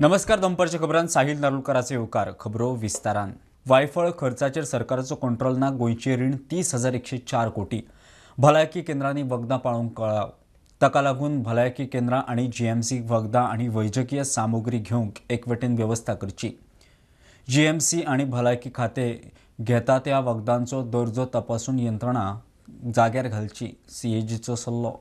नमस्कार, दनपारच्या खबरांत साहिल नारुलकराचे येवकार. खबरो विस्तारान. वायफळ खर्चाचेर सरकाराचो कंट्रोल ना. गोंयचें रीण 30,104 कोटी. भलायकी केंद्रांनी वखदां पाळोवंक कळाव. ताका लागून भलायकी केंद्रां आनी जीएमसी वखदां आनी वैजकीय सामुग्री घेवंक एकवटेन वेवस्था करची. जीएमसी आनी भलायकी खातें घेता त्या वखदांचो दर्जो तपासून यंत्रणा जाग्यार घालची, सीएजीचो सल्लो.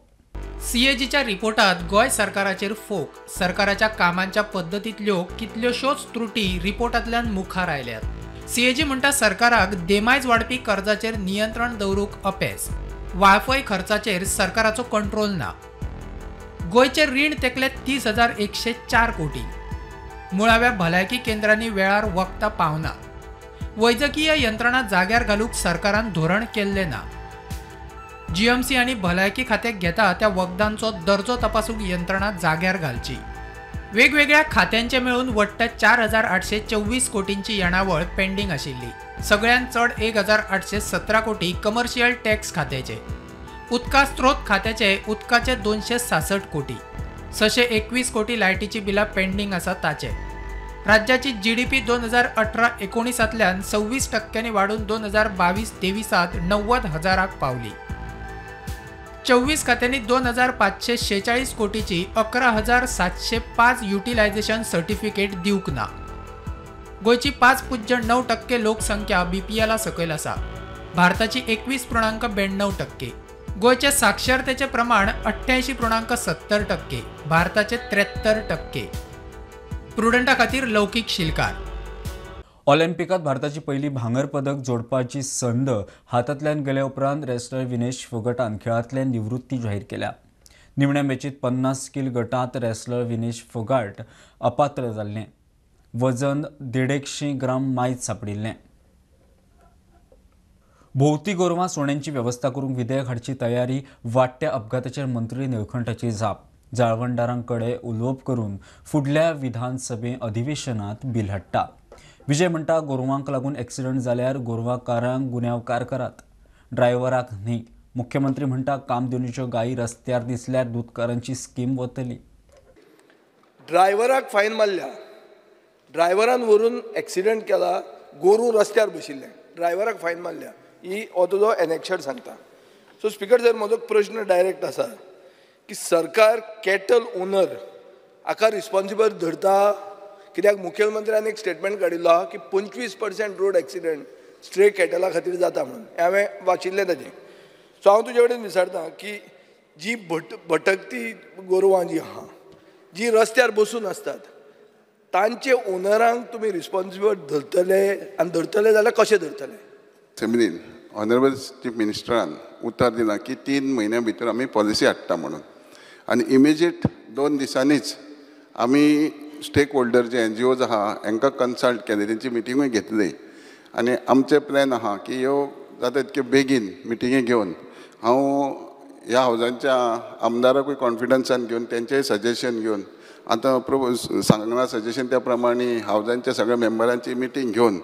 सीएजीच्या रिपोर्टात गोंय सरकाराचेर फोक. सरकाराच्या कामांच्या पद्दतींतल्यो कितल्योश्योच त्रुटी रिपोर्टांतल्यान मुखार आयल्यात. सीएजी म्हणटा सरकाराक देमायज वाडपी कर्जाचेर नियंत्रण दवरूंक अपेस. वायफय खर्चाचेर सरकाराचो कंट्रोल ना. गोंयचें रीण तेकले 30,104 कोटी. मुळाव्या भलायकी केंद्रांनी वेळार वखदां पावना. वैजकीय यंत्रणा जाग्यार घालूंक सरकारान धोरण केल्लें ना. जीएमसी आनी भलायकी खात्याक घेता त्या वखदांचो दर्जो तपासूंक यंत्रणा जाग्यार घालची. वेगवेगळ्या खात्यांचे मेळून वट्ट 4,824 कोटींची येणावळ पेंडींग आशिल्ली. सगळ्यांत चड 1,817 कोटी कमर्शियल टॅक्स खात्याचे. उदका स्त्रोत खात्याचे उदकाचे 266 कोटी. 621 कोटी लायटीची बिलां पेंडींग आसा ताचे. राज्याची जीडीपी 2018-19 26% वाडून 2022-23 90,000 पावली. 24 खात्यांनी 2,546 कोटीची 11,705 युटिलायझेशन सर्टिफिकेट दिवंक ना. गोंयची 5.9% लोकसंख्या बीपीएला सकयल आसा. भारताची 21.92%. गोंयचे साक्षरतेचें प्रमाण 88.70%, भारताचे 73%. प्रुडंटा खातीर लौकीक शिलकार. ऑलिम्पिकात भारताची पहिली भांगर पदक जोडपाची संद हातांतल्यान गेल्या उपरांत रेसलर विनेश फोगटान खेळांतल्यान निवृत्ती जाहीर केल्या. निमण्या मॅचीत 50 किल गटांत रेसलर विनेश फोगाट अपात्र जाल्लें. वजन 150 ग्राम मायज सापडिल्लें. भोवती गोरवां सोण्यांची वेवस्था करूंक विधेयक हाडची तयारी. वाडट्या अपघाताचेर मंत्री निळखंठाची जाप. जाळवणदारांकडे उलोवप करून फुडल्या विधानसभे अधिवेशनात बिल हाडटा. विजय म्हणटा गोरवांक लागून एक्सिडंट जाल्यार गोरवांकारांक गुन्यांवकार करात, ड्रायव्हराक न्ही. मुख्यमंत्री म्हणटा कामधेनूच्यो गायी रस्त्यार दिसल्यार दुदकारांची स्कीम वतली. ड्रायव्हराक फायन मारल्या, ड्रायव्हरान व्हरून एक्सिडंट केला, गोरू रस्त्यार बशिल्लें, ड्रायव्हराक फायन मारल्या, ही हो तुजो एनेक्शर सांगता. सो स्पीकर सर, म्हजो प्रश्न डायरेक्ट आसा की सरकार कॅटल ओनर हाका रिस्पॉन्सिबल धरता कित्याक? मुखेलमंत्र्यान एक स्टेटमेंट काडिल्लो आहा की 25% रोड एक्सिडंट स्ट्रे कॅटला खातीर जाता म्हणून, हांवें वाचिल्लें ताजें. सो हांव तुजे कडेन विचारता की जी भटकती गोरवां जी आहा, जी रस्त्यार बसून आसतात, तांचे ओनरांक तुमी रिस्पॉन्सिबल धरतले आनी धरतले जाल्यार कशें धरतले? असेंब्लीन ऑनरेबल चीफ मिनिस्टरान उतर दिलां की 3 म्हयन्या भितर आमी पॉलिसी हाडटा म्हणून, आनी इमिजिएट 2 दिसांनीच आमी स्टेक होल्डर जे एन जी ओज आहा हांकां कन्सल्ट केले, तेंची मिटिंगूय घेतली आनी आमचे प्लॅन आहा की ह्यो जाता तितक्यो बेगीन मिटिंगी घेवन हांव ह्या हावजांच्या आमदाराकूय कॉन्फिडन्सान घेवन तेंचेय सजेशन घेवन आतां सांगलां सजेशन त्या प्रमाणे हावजांच्या सगळ्या मेंबरांची मिटींग घेवन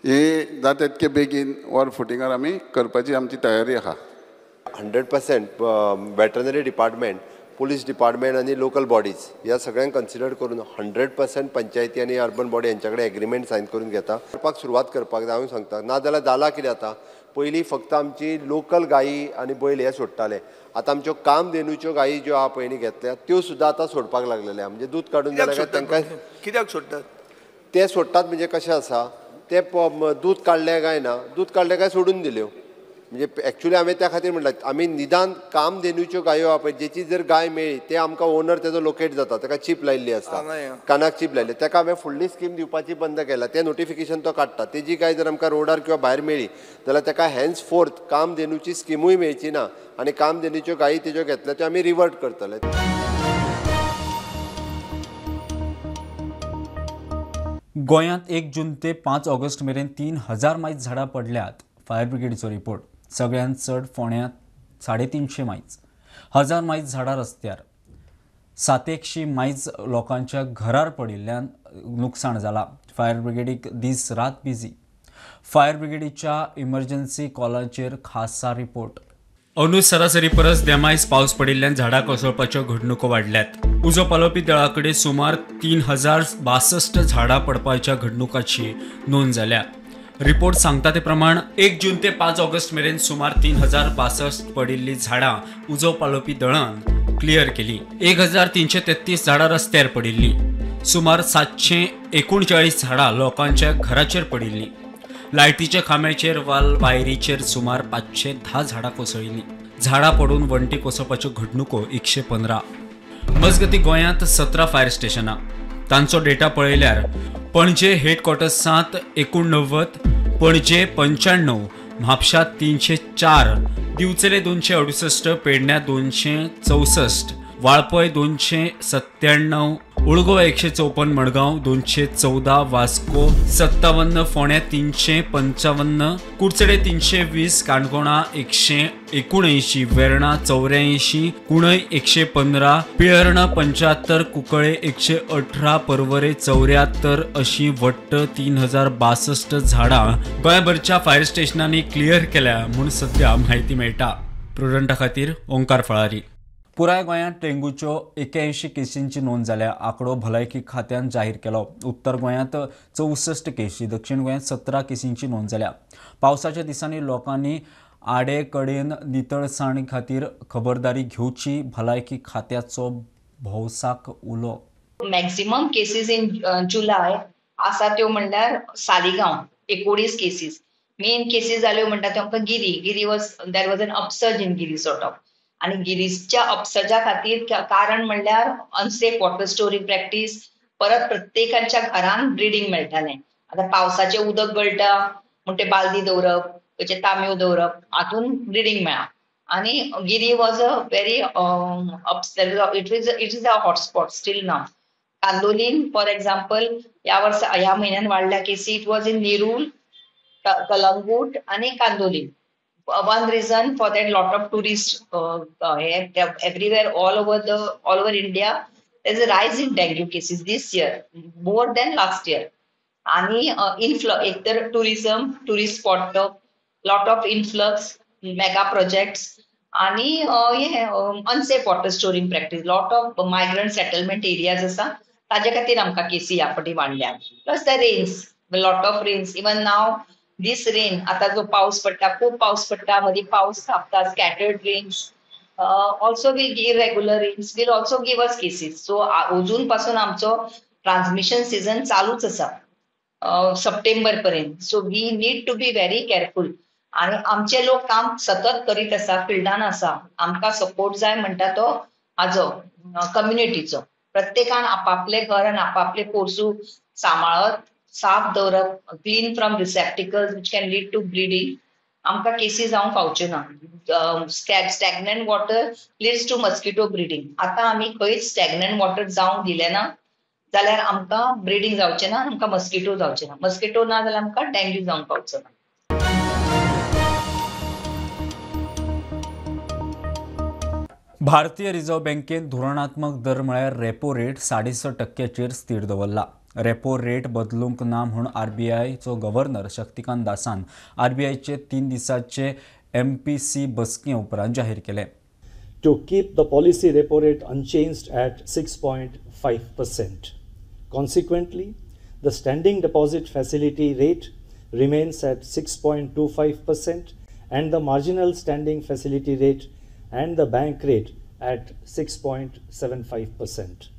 हे जाता तितके बेगीन वर फुटिंगार आमी करपाची आमची तयारी आहा. 100% वेटरनरी डिपार्टमेंट, पुलीस डिपार्टमेंट आनी लोकल बॉडीज ह्या सगळ्यांक कन्सिडर करून 100% पंचायती आनी अर्बन बॉडी हेंच्या कडेन एग्रीमेंट सायन करून घेता. करपाक सुरवात करपाक जाय हांव सांगता. नाजाल्यार जालां कितें आतां, पयलीं फक्त आमची लोकल गायी आनी बैल हे सोडटाले, आतां आमच्यो कामधेनूच्यो गायी ज्यो आहा पयलीं घेतल्या त्यो सुद्दां आतां सोडपाक लागलेले. म्हणजे दूद काडून जाल्यार तांकां कित्याक सोडटात? ते सोडटात म्हणजे कशें आसा, ते दूद काडलें काय ना, दूद काडलें काय सोडून दिल्यो. म्हणजे एक्चुअली हांवें त्या खातीर म्हणलां आमी निदान कामधेनूच्यो गायो आहा पळय, जेची जर गाय मेळ्ळी ते आमकां ओनर तेजो लोकेट जाता, ताका चीप लायिल्ली आसता, कानाक चीप लायिल्ली, ताका हांवें फुडली स्कीम दिवपाची बंद केला. तें नोटिफिकेशन तो काडटा, तेजी गाय जर आमकां रोडार किंवा भायर मेळ्ळी जाल्यार ताका हेन्स फोर्थ कामधेनूची स्किमूय मेळची ना आनी कामधेनूच्यो गायी तेज्यो घेतल्या त्यो आमी रिवर्ट करतले. गोंयांत 1 जून ते 5 ऑगस्ट मेरेन 3,000 मायज झाडां पडल्यात. फायर ब्रिगेडीचो रिपोर्ट. सगळ्यांत चड फोंड्यांत 350 मायज, 1000 मायज झाडां रस्त्यार, 700 मायज लोकांच्या घरार पडिल्ल्यान नुकसाण जालां. फायर ब्रिगेडीक दीस रात बिजी. फायर ब्रिगेडीच्या इमर्जन्सी कॉलाचेर खासा रिपोर्ट. अंदू सरासरी परस देमायस पावस पडिल्ल्यान झाडां कोसळपाच्यो घडणुको वाडल्यात. उजो पालोवपी दळा कडेन सुमार 3062 झाडां पडपाच्या घडणुकाची नोंद जाल्या. रिपोर्ट सांगता ते प्रमाण 1 जून ते 5 ऑगस्ट मेरेन सुमार 3062 पडिल्ली झाडां उजो पालोवपी दळान क्लियर केली. 1333 झाडां रस्त्यार पडिल्ली. सुमार 739 झाडां लोकांच्या घराचेर पडिल्ली. लायटीच्या खांब्याचेर वा वायरीचेर सुमार 510 झाडां कोसळिल्ली. झाडां पडून वण्टी कोसळपाच्यो घडणुको 115. मजगती गोंयांत 17 फायर स्टेशनां. तांचो डेटा पळयल्यार पणजे हेडक्वॉर्टर्सांत 89, पणजे 95, म्हापशा 304, दिवचले 268, पेडण्या 264, वाळपय 297, उळगो 154, मडगांव 214, वास्को 57, फोंड्या 355, कुडचडे 320, काणकोणा 179, वेर्णा 84, कुणय 115, पिळर्ण 75, कुंकळे 118, पर्वरे 74 अशी वट्ट 3062 झाडां गोंयभरच्या फायर स्टेशनांनी क्लियर केल्या म्हूण सद्या म्हायती मेळटा. प्रुडंटा खातीर ओंकार फळारी. पुराय गोंयांत डेंग्यूच्यो 81 केसींची नोंद जाल्या. आंकडो भलायकी खात्यान जाहीर केलो. उत्तर गोंयांत 64 केसी, दक्षिण गोंयांत 17 केसींची नोंद जाल्या. पावसाच्या दिसांनी लोकांनी आडे कडेन नितळसाणी खातीर खबरदारी घेवची, भलायकी खात्याचो भौसाक उलो. मॅक्सिमम केसीस इन जुलाय आसा त्यो म्हणल्यार सालिगांव 19 केसीस. मेन केसीस जाल्यो म्हणटा त्यो आमकां Giri. Giri was there was an upsurge in Giri sort of. आनी गिरीच्या अपसर्जा खातीर कारण म्हणल्यार अनसेफ वॉटर स्टोरींग प्रॅक्टीस. परत प्रत्येकाच्या घरान ब्रिडींग मेळटालें. आतां पावसाचें उदक गळटा म्हण ते बालदी दवरप, तेचे तांबयो दवरप, हातून ब्रिडींग मेळा. आनी Giri was a very it is a hotspot still now. Candolim for example ह्या वर्सा ह्या म्हयन्यान वाडल्या केसी. It was in Nerul, Calangute आनी Candolim. One reason for that, lot of tourists everywhere, all over India, there's a rise in dengue cases this year, more than last year. And influx, either tourism, tourist spot, lot of influx, mega projects, and unsafe water storing practice, lot of migrant settlement areas asa, ताजे खातीर आमकां केसी ह्या फावटी वाडल्या. Plus the rains, lot of rains, even now. This rain, आता जो पाऊस पडटा, खूप पाऊस पडटा, मदीं पाऊस थांबता, scattered rains also will give, regular rains will also give us cases. So अजून पासून आमचो ट्रान्समिशन सीझन चालूच आसा सप्टेंबर पर्यंत. So we need to be very careful. आनी आमचे लोक काम सतत करीत आसा, फिल्डान आसा. आमकां सपोर्ट जाय म्हणटा तो हाजो कम्युनिटीचो. प्रत्येकान आपापले घर आनी आपापले पोरसू सांबाळत, साफ दवरप, clean from receptacles which can lead to bleeding. आमकां केसी जावंक पावच्यो ना. Stagnant water leads to mosquito breeding. आतां आमी खंयच स्टॅग्नंट वॉटर जावंक दिलें ना जाल्यार आमकां ब्रिडींग जावचें ना, आमकां मस्किटो जावचें ना. मस्किटो ना जाल्यार आमकां डेंग्यू जावंक पावचो ना. भारतीय रिझर्व्ह बँकेन धोरणात्मक दर म्हळ्यार रेपो रेट 6.5% स्थिर दवरला. रेपो रेट बदलूंक ना म्हूण आरबीआयचो गव्हर्नर शक्तिकांत दासान आरबीआयचे 3 दिसाचे एमपीसी बसके उपरांत जाहीर केले. To keep the policy repo rate unchanged at 6.5%. Consequently, the standing deposit facility rate remains at 6.25% and the marginal standing facility rate and the bank rate at 6.75%.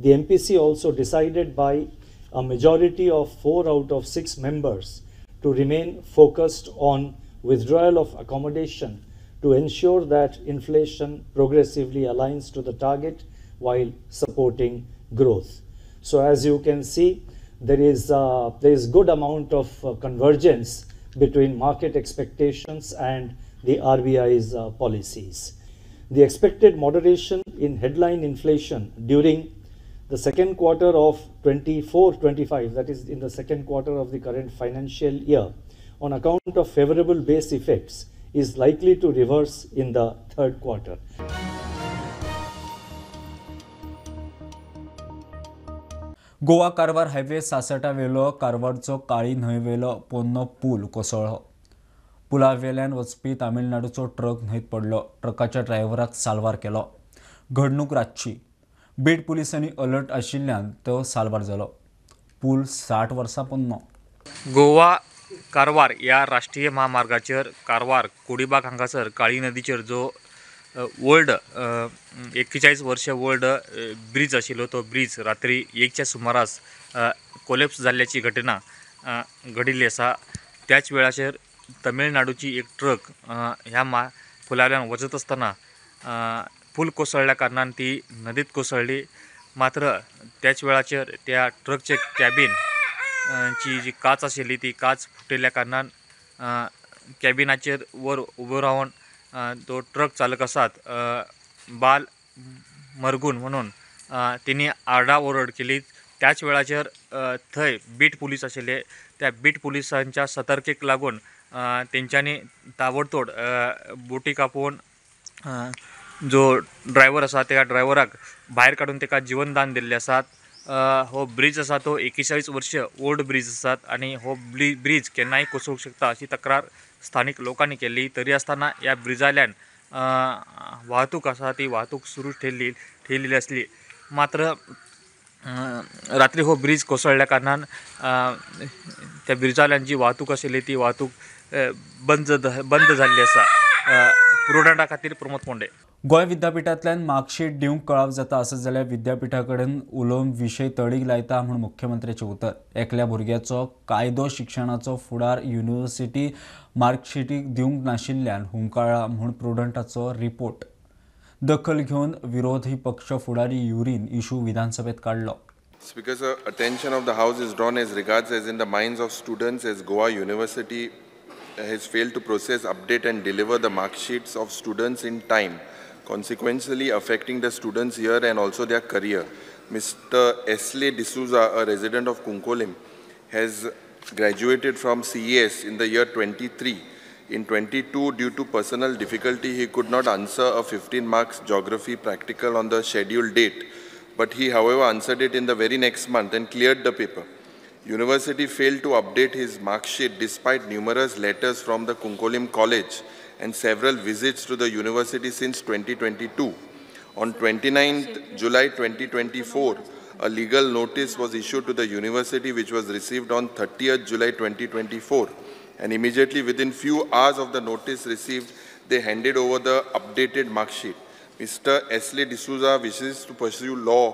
The MPC also decided by a majority of 4 out of 6 members to remain focused on withdrawal of accommodation to ensure that inflation progressively aligns to the target while supporting growth. So as you can see, there is good amount of convergence between market expectations and the RBI's policies. The expected moderation in headline inflation during the second quarter of 24-25, that is in the second quarter of the current financial year, on account of favorable base effects, is likely to reverse in the third quarter. Goa Karwar highway सासटा वेलो कारवारचो काळी न्हंय वेलो पोन्नो पूल कोसळ्ळो. पुलावेल्यान वचपी तामिळनाडूचो truck न्हंयत पडलो. ट्रकाच्या ड्रायव्हराक साल्वार केलो. घडणूक रातची. बीड पुलिसांनी अलर्ट आशिल्ल्यान तो साल्वार जालो. पूल 60 वर्सां पोन्नो. गोवा कारवार ह्या राष्ट्रीय महामार्गाचेर कारवार कोडीबाग हांगासर काळी नदीचेर जो ओल्ड 41 वर्ष ओल्ड ब्रिज आशिल्लो तो ब्रिज रात्री 1च्या सुमारास कोलॅप्स जाल्ल्याची घटना घडिल्ली आसा. त्याच वेळाचेर तमिळनाडूची एक ट्रक ह्या पुलावयल्यान वचत आसतना पूल कोसळ्ळ्या कारणान ती नदीत कोसळ्ळी. मात्र त्याच वेळाचेर त्या ट्रकचे कॅबीन ची जी काच आशिल्ली ती काच फुटिल्ल्या कारणान कॅबिनाचेर वर उबो रावन तो ट्रक चालक आसात बाल मरगून म्हणून तिणी आरडाओरड केली. त्याच वेळाचेर थंय बीट पुलीस आशिल्ले. त्या बीट पुलिसांच्या सतर्केक लागून तेंच्यांनी ताबडतोड बोटी कापून जो ड्रायव्हर आसा त्या ड्रायव्हराक भायर काडून ताका जिवनदान दिल्लें आसात. हो ब्रिज आसा तो 41 वर्ष ओल्ड ब्रिज आसात आनी हो ब्रिज केन्नाय कोसळूंक शकता अशी तक्रार स्थानीक लोकांनी केल्ली. तरी आसतना ह्या ब्रिजांतल्यान वाहतूक आसा ती वाहतूक सुरू ठेयलेली आसली. मात्र रात्री हो ब्रिज कोसळ्ळ्या कारणान त्या ब्रिजांतल्यान जी वाहतूक आशिल्ली ती वाहतूक बंद जाल्ली आसा. प्रुडंटा खातीर प्रमोद पोंडे. गोंय विद्यापीठांतल्यान मार्कशीट दिवंक कळाव जाता आसत जाल्यार विद्यापीठा कडेन उलोवन विशय तडीक लायता म्हूण मुख्यमंत्र्याचें उतर. एकल्या भुरग्याचो कायदो शिक्षणाचो फुडार युनिव्हर्सिटी मार्कशीटीक दिवंक नाशिल्ल्यान हुमकाळा म्हूण प्रुडंटाचो रिपोर्ट. दखल घेवन विरोधी पक्ष फुडारी युरीन इशू विधानसभेत काडलो. Speaker sir, attention of the house is drawn as regards as in the minds of students as Goa University has failed to process, update and deliver the mark sheets of students in time, consequently affecting the students here and also their career. Mr. Esley D'Souza, a resident of Cuncolim, has graduated from CES in the year 23. In 22, due to personal difficulty, he could not answer a 15 marks geography practical on the scheduled date, but he, however, answered it in the very next month and cleared the paper. University failed to update his mark sheet despite numerous letters from the Cuncolim College and several visits to the university since 2022. On 29th July 2024, a legal notice was issued to the university which was received on 30th July 2024. And immediately within few hours of the notice received, they handed over the updated mark sheet. Mr. Esley D'Souza wishes to pursue law,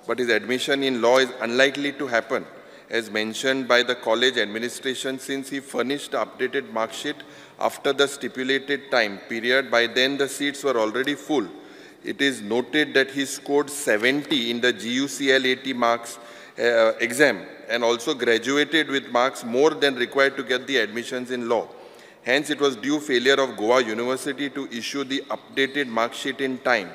but his admission in law is unlikely to happen, as mentioned by the college administration, since he furnished the updated mark sheet after the stipulated time period. By then, the seats were already full. It is noted that he scored 70 in the GUCLAT marks exam and also graduated with marks more than required to get the admissions in law. Hence, it was due failure of Goa University to issue the updated mark sheet in time.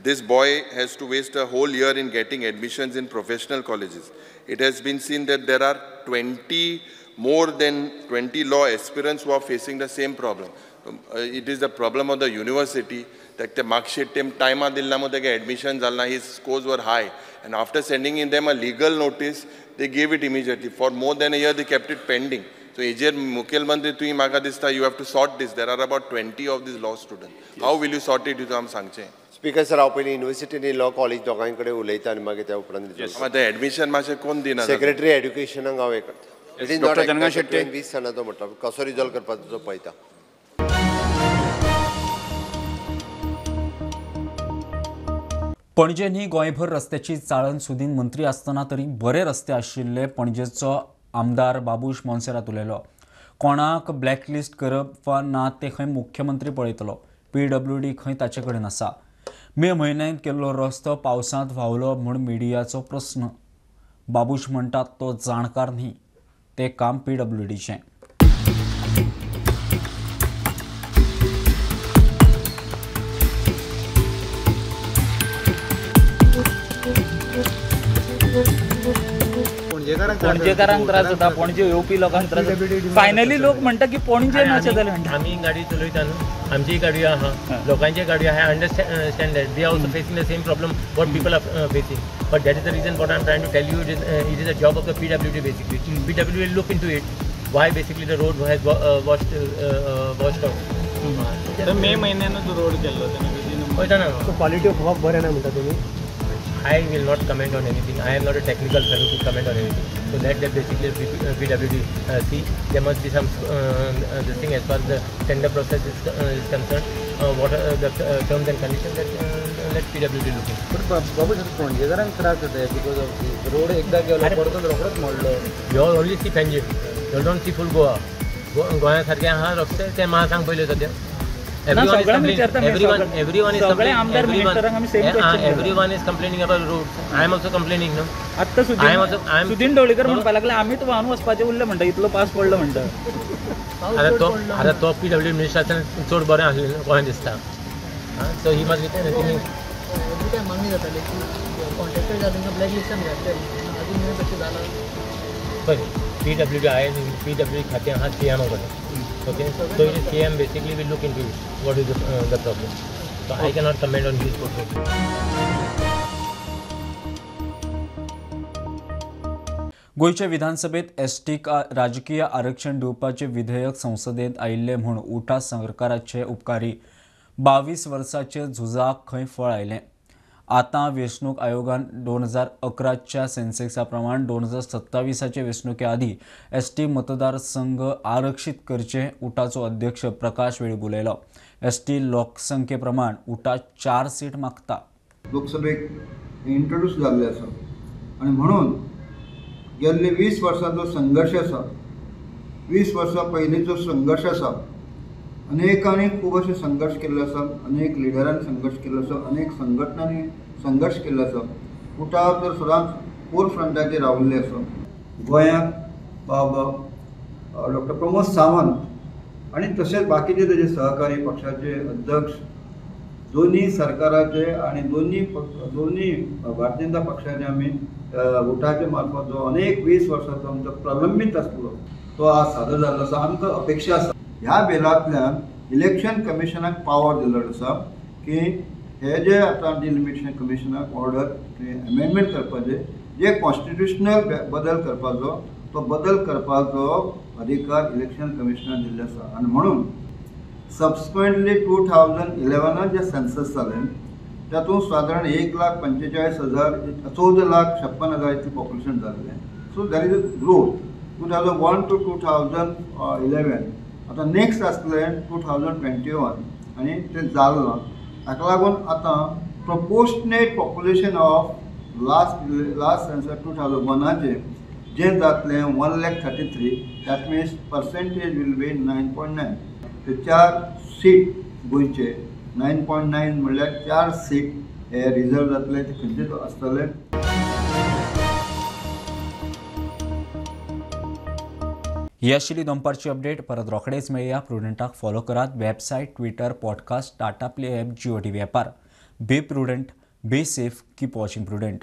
This boy has to waste a whole year in getting admissions in professional colleges. It has been seen that there are more than 20 law aspirants who are facing the same problem. It is the problem of the university that the mark sheet time admission, his scores were high. And after sending in them a legal notice, they gave it immediately. For more than a year, they kept it pending. So, Mukhyamantri, tu maka dista, you have to sort this. There are about 20 of these law students. Yes. How will you sort it? Speaker sir, हांव पयलीं university law college दोगांय कडेन उलयता आनी मागीर त्या उपरांत admission मातशें कोण दिना. सेक्रेटरी एड्युकेशनाक हांव हें करता. It is not 20 जाणां तो म्हणटा कसो रिजॉल्व करपाचो तो पळयता. पणजे न्ही गोंयभर रस्त्याची चाळण सुदीन मंत्री आसतना तरी बरे रस्ते आशिल्ले पणजेचो आमदार बाबूश मोन्सेरात उलयलो. कोणाक ब्लॅकलिस्ट करप वा ना ते खंय मुख्यमंत्री पळयतलो. पीडब्ल्यूडी खंय ताचे कडेन आसा. मे म्हयन्यांत केल्लो रस्तो पावसांत व्हांवलो म्हूण मिडियाचो प्रस्न. बाबूश म्हणटात तो जाणकार न्ही, तें काम पीडब्ल्यूडीचें. पणजेकारांक त्रास जाता, पणजे येवपी लोकांक त्रास जाता. फायनली लोक म्हणटा की पणजे अशें जालें म्हणटा. आमी गाडी चलयता न्हू, आमची गाडी आहा, लोकांची गाडी आहा. I understand that we are also facing the same problem what people are facing, but that is the reason what I am trying to tell you. It is a job of the PWD basically. PWD will look into it. Why basically the road has washed off. May म्हयन्यानूच road केल्लो पळयता ना. Quality of work बरें ना म्हणटा तुमी. I will not comment on anything. I am not a technical fellow to comment on anything. So let that basically PWD see. There must be some this thing as far as the tender process is concerned. What are the terms and conditions that let PWD look into. But बाबू पणजेकारांक त्रास जाता because of this road एकदा गेलो परतून रोखडोच मोडलो. You all only see Panjim. You don't see full Goa. गोंया सारखे आहा रस्ते ते म्हाका सांग पयले सद्या. Everyone is complaining about roads. I am also complaining, no? आत्ता सुदीन ढवळीकर म्हणपाक लागले आमीच व्हांवन वचपाचे उरले म्हणटा, इतलो पास पडलो म्हणटा. आतां तो पीडब्ल्यू मिनिस्टर आसतना चड बरें आसलें गोंय दिसता. So he must be thinking. Every time मागणी जाताली की कॉन्ट्रॅक्टर तांकां ब्लॅक लिस्टान घातले, अजून मेरेन तशें जालां. पळय पीडब्ल्यू I PW खातें आहा सीएमा कडेन. Okay, so it is CM basically will look into it. What is the problem? So I cannot comment on his portfolio. गोंयच्या विधानसभेत एसटीक राजकीय आरक्षण दिवपाचें विधेयक संसदेंत आयिल्लें म्हूण उटा सरकाराचे उपकारी. 22 वर्सांचे झुजाक खंय फळ आयलें. आतां वेंचणूक आयोगान 2011च्या सेन्सेक्सा प्रमाण 2027चे वेंचणुके आदीं एसटी मतदारसंघ आरक्षीत करचे उटाचो अध्यक्ष प्रकाश वेळीप उलयलो. एसटी लोकसंख्ये प्रमाण उटा 4 सीट मागता. लोकसभेक इंट्रोड्यूस जाल्ले आसा आनी म्हणून गेल्ले 20 वर्सांचो संघर्श आसा, 20 वर्सां पयलींचो संघर्श आसा, अनेकांनी खूब अशे संघर्श केल्ले आसा, अनेक लिडरांनी संघर्श केल्लो आसा, अनेक संघटनांनी संघर्श केल्लो आसा. उटा तर सदांच फोर फ्रंटाचेर राविल्ले आसा. गोंयांत बाबा डॉक्टर प्रमोद सावंत आनी तशेंच बाकीचे तेजे सहकारी पक्षाचे अध्यक्ष, दोन्ही सरकाराचे आनी दोन्ही भारतीय जनता पक्षाचे आमी उटाचे मार्फत जो अनेक 20 वर्सांचो आमचो प्रलंबीत आसलो तो आज सादर जाल्लो आसा. आमकां अपेक्षा आसा ह्या बिलांतल्यान इलेक्शन कमिशनाक पावर दिल्लो आसा की हे जे आतां डिलिमिटेशन कमिशनाक ऑर्डर अमेंडमेंट करपाचे, जे कॉन्स्टिट्युशनल बदल करपाचो तो बदल करपाचो अधिकार इलेक्शन कमिशनाक दिल्लो आसा. आनी म्हणून सबसिक्वेंटली 2011 जे सेन्सस जालें तातूंत सादारण 1,45,000 14,56,000 इतलें पॉप्युलेशन जाल्लें. So there is a growth 2001 to 2011. आतां नेक्स्ट आसलें 2021 आनी तें जालें ना. ताका लागून आतां proportionate population of last census 2001 जें जातलें 1,33,000, that means percentage will be 9.9. ते 4 सीट गोंयचे 9.9 म्हणल्यार 4 सीट हे रिजर्व जातले, ते खंयचे आसतले. ही आशिल्ली दनपारची अपडेट. परत रोखडेच मेळया. प्रुडंटाक फॉलो करात website, Twitter, podcast, Tata Play app, Jio TV ॲपार. Be prudent, be safe, keep watching Prudent.